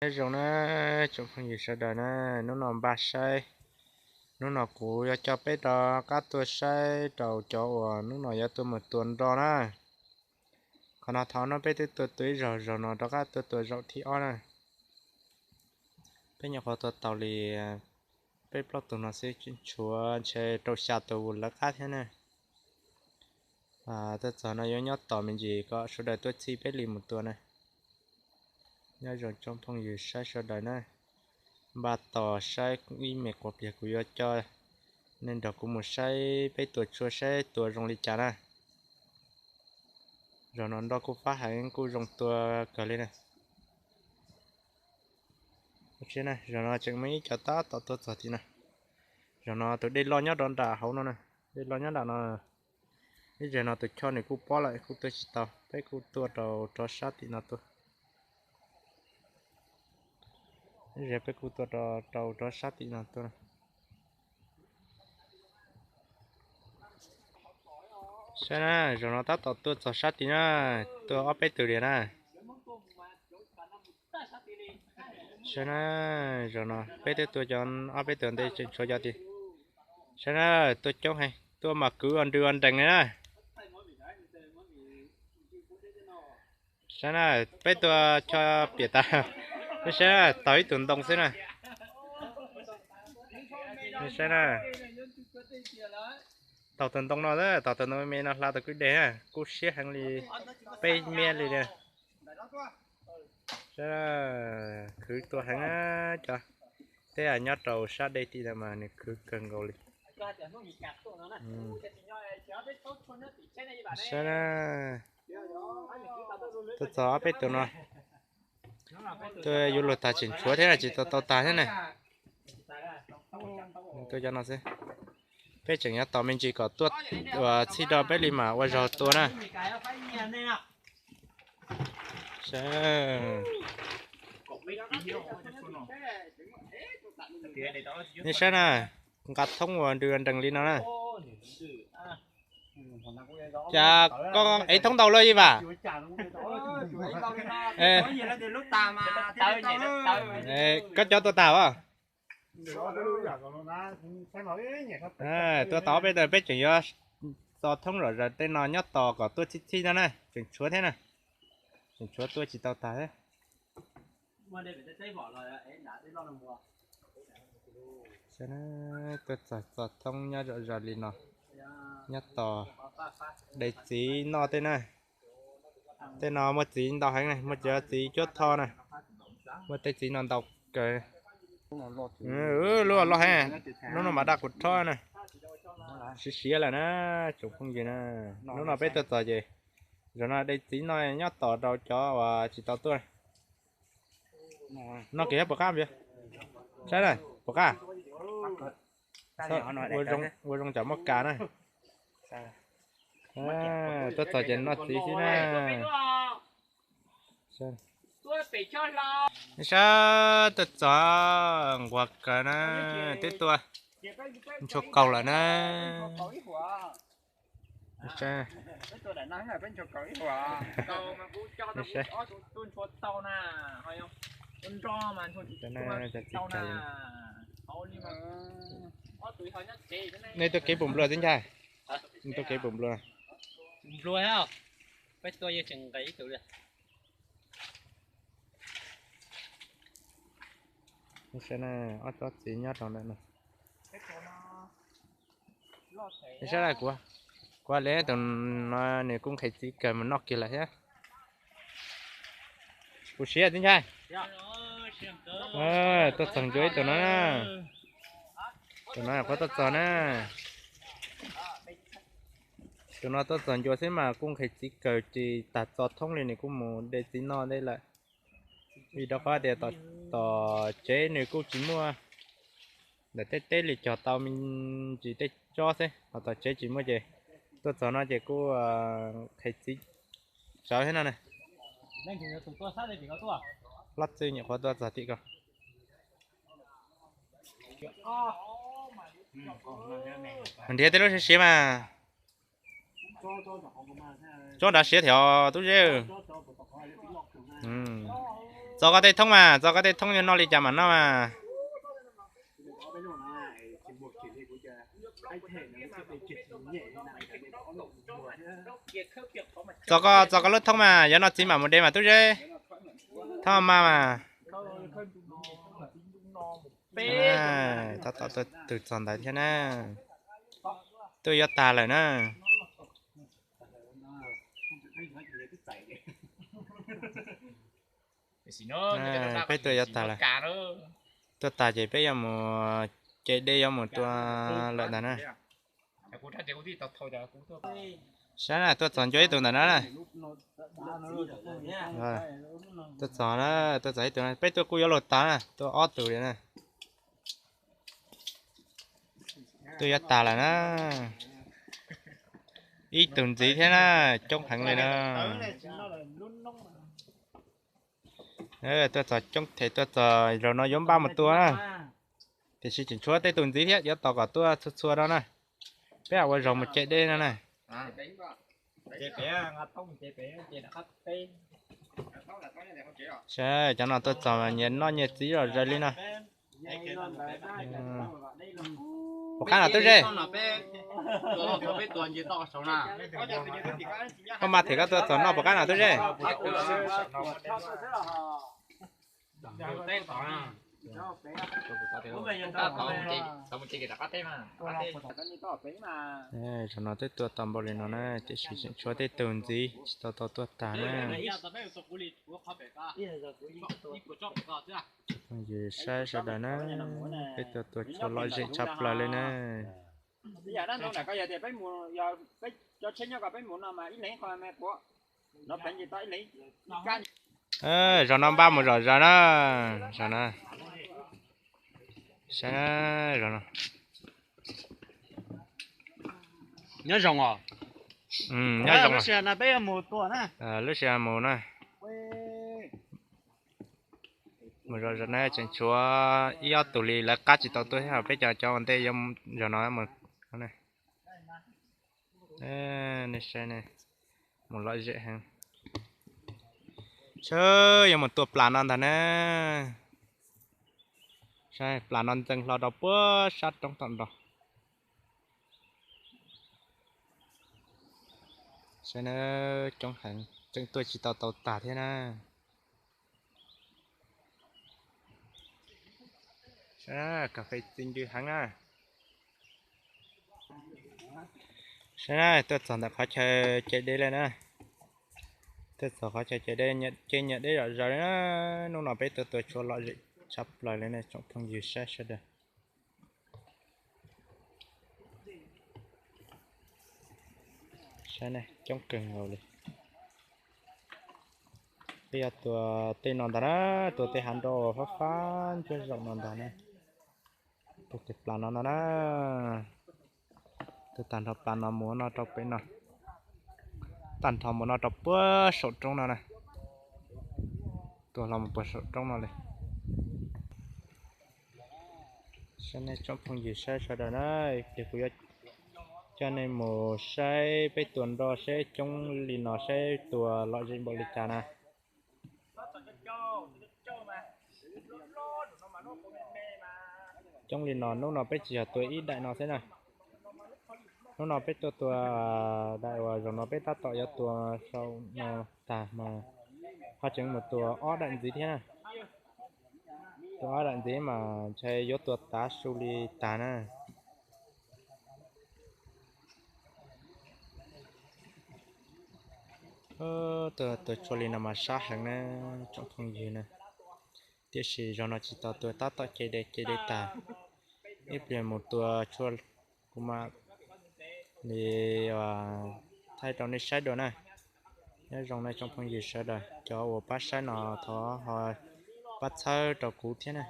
Nyob zoo na tsoom phooj ywg sawv daws na, hnub no npaj saib, hnub no kuv yuav coj peb rov qab tuaj saib rau cov uas hnub no yuav tuaj mus tua nroj na. Qhov no thaum no peb twb tuaj tua ib zaug, zaum no rov qab tuaj tua zaum thib ob na. Peb nyuam qhuav tua tau li peb plaub tug no xwb, tshuav ntshe rau xya tus lawv qab thiab na. Tuaj txog no yuav nyob tos me ntsis kom sawv daws tuaj txhij peb li mus tua na. Nyob zoo tsoom phooj ywg saib sawv daws na, npaj tos saib ib me quav pliag kuv yuav coj nej nrog kuv mus saib peb tua tshuaj saib tua zoo li cas na. Zaum no nroj kuj fab heev kuj zoo tua kawg li na. Zaum no tseem muaj ib co tab tom tuaj txog tim no. Zaum no tus dej loj nyob rau nram hauv no na, dej loj nyob nram no. Ib zaug no tus choj nws kuj pob lawm kuj tuaj tsis tau, peb kuj tuaj rau rov sab tim no tuaj. Ib zaug peb kuj tuaj rau rov sab tim no tuaj. Saib na, zaum no tab tom tuaj txog sab tid na, tuaj ob peb tug li na. Saib na, zaum no peb twb tua cov ob peb tug ntej tseem tshuav cov tid. Saib na, tuaj coob heev, tuaj mas kwv ua nrws ua nrees li na. Saib na, peb tua cho piam tas, saib na, taug ib tug ntoo xwb na. Saib na, taug tus ntoo no, taug tus ntoo me no hla tus kwj deg na, kub siab heev li, peb miab li na. Khwv tua heev na, cov teb nyob rau sab dej tid mas nws khwv kawg nkaus li. Saib na, tuaj txog ob peb tug no, tuaj yuav luag tag tseem tshuav thiab tsis tau tau tag thiab na. Tuaj cov no xwb, peb tseem yuav tos me ntsis kom tuaj txhij rau peb li mam ua zaug tua na. Nej saib na, nqa thoob ua nrws nrees li no na. Cas koj ev thoob ntau luaj ib vam? Koj cov tua tag as? Tua tau ob peb tug, peb tseem yuav txo thoob zom zaws tej no nyob tos kom tuaj txhij txhij no na, tseem tshuav thiab na, tseem tshuav tuaj tsis tau tag thiab. Tuaj txog txo thoob nyob zom zaws li no, nyob tos de txiv noj tej na. Tej no muaj txiv ntau heev na, muaj cov txiv cuab thoj na, muaj tej txiv no ntau kawg. Lub loj heev, lub no mas daj kuv rhob na, siav siav lawm na, tsoom phooj ywg na. Hnub no peb tuaj txog ces, zaum no de txiv noj nyob tos rau cov uas tsis tau tuaj. Noj kiag puas qab, saib na puas qab. Ua zoo tsam muaj kas na. Tuaj txog ces noj txiv xwb na. Saib tuaj txog nquag kawg na, twb tuaj ntshua kaug lawm na. Nej tuaj kev puas nplua tib ncaj? Nej tuaj kev puas nplua? Nplua, peb tuaj yeej tseem nqis ib tug li. Saib na, ob tsob txiv nyob rau ntawm no. Saib na, kuv, kuv li tus no nws kuj nqhis txiv kawg mus noj kiag lawm thiab. Kuv siab tib ncaj. Tuaj txog ncua ib tug no na. Tus no kuv tuaj txog na. Tus no tuaj txog ncua xwb mas kuj nqhis txiv kawg ces tag txo thoob li nws kuj mus de txiv noj tej lawm. Vim rau qhov tias tom tsev nws kuj tsis muaj, ntawm tej teb li cog tau me ntsis tej tsob xwb, ho tom tsev tsis muaj ces tuaj txog no ces kuj nqhis txiv tsawv thiab no na. Hlob Txwj nyuam qhuav tuaj txog tim ko. Nrhiav tej lub siav siav mas. Tsob nrad siav thiab tub zeb. Txo koj tej thoob mas, txo koj tej thoob yuav noj li cas mas noj mas. Txo koj, txo koj lub thoob mas, yuav noj txiv mam mus de mas tub zeb. Thoob mas mas. Tab tom tuaj tus txog ntawd thiab na. Tuaj yuav tag lawm na. Peb tuaj yuav tag lawm. Tuaj tag ces peb yuav mus ce dej yuav mus tua lawm ntag na. Saib na, tuaj txog ncua ib tug ntawm no na. Tuaj txog na, tuaj txog ib tug na, peb tuaj kuj yuav luag tag na, tuaj ob tug li na. Tuaj yuav tag lawm na. Ib tug ntxiv thiab na, coob heev li na. Tuaj txog coob them, tuaj txog zaum no yuav npaj mus tua na. Tiam sis tseem tshuav tej tus ntxiv thiab, yuav tos kom tuaj txhua txhua no na. Peb ua zaug mus ce dej no na. Saib cov no tuaj txog nyias noj nyias txiv zom zaws li no. Puas qab no tub zeb? Koj mas them koj tuaj txog noj puas qab no tub zeb? Zaum no twb tua tau npaum li no na, tiam sis tseem tshuav tej tug ntxiv tsis tau tau tuaj tag na. Phooj ywg saib sawv daws na, peb tua tua tshuav lom zem tshaj plaws li na. Zaum no npaj mus zom zaws na, zaum no. Saib, zaum no. Nyob zoo os. Nyob zoo. Lub sij hawm no peb yuav mus tua na. Lub sij hawm mus na. Mus zom zaws na, tseem tshuav ib ob tug li lawv qab tsis tau tuaj thiab, peb cov cov ua ntej zaum no mus. Nej saib, mus lom zem heev. Sawv yuav mus tua plas no ntag na. Saib plas no ntxeev hlo rau puag sab roob tom nroo. Saib na, coob heev, tseem tuaj tsis tau tau tag thiab na. Saib, kas fes txi ncw heev na. Saib na, tuaj txog ntawm qhov chaw ce dej lawm na. Tuaj txog qhov chaw ce dej, ce nyias dej zom zaws li na. Hnub no peb tuaj tua tshuav lom zem tshaj plaws li na tsoom phooj ywg saib sawv daws. Saib na, coob kawg nkaus li. Peb yuav tua tej no ntag na, tua tej hav nroj fab fab ntsuab zaum no ntag na. Tua tus plas no no na. Tua tag nrho plas no mus no rau pem no. Tag nrho mus no rau puag saum roob no na. Tua hlo mus puag saum roob no li. Saib nej tsoom phooj ywg saib sawv daws na, ces kuv yuav coj nej mus saib peb tua nroj saib coob li no saib tua lom zem npaum li cas na. Coob li no, hnub no peb tsis yog tua ib daim no xwb na. Hnub no peb tuaj tua daim uas zaum no peb tab tom yuav tua saum no tag mas ho tseem mus tua ob daim ntxiv thiab na. Tua ob daim ntxiv mas ntshe yuav tua tav su li tag na. Tua tshuav li no mas sab heev na tsoom phooj ywg na. Tiam sis zaum no tsis tau tua, tab tom ce dej ce dej tag. Ib pliag mus tua tshuav kuv mam li thaij rau nej saib dua na. Nyob zoo nej tsoom phooj ywg sawv daws, cov uas pab saib no thov ho pab txhawb rau kuv thiab na.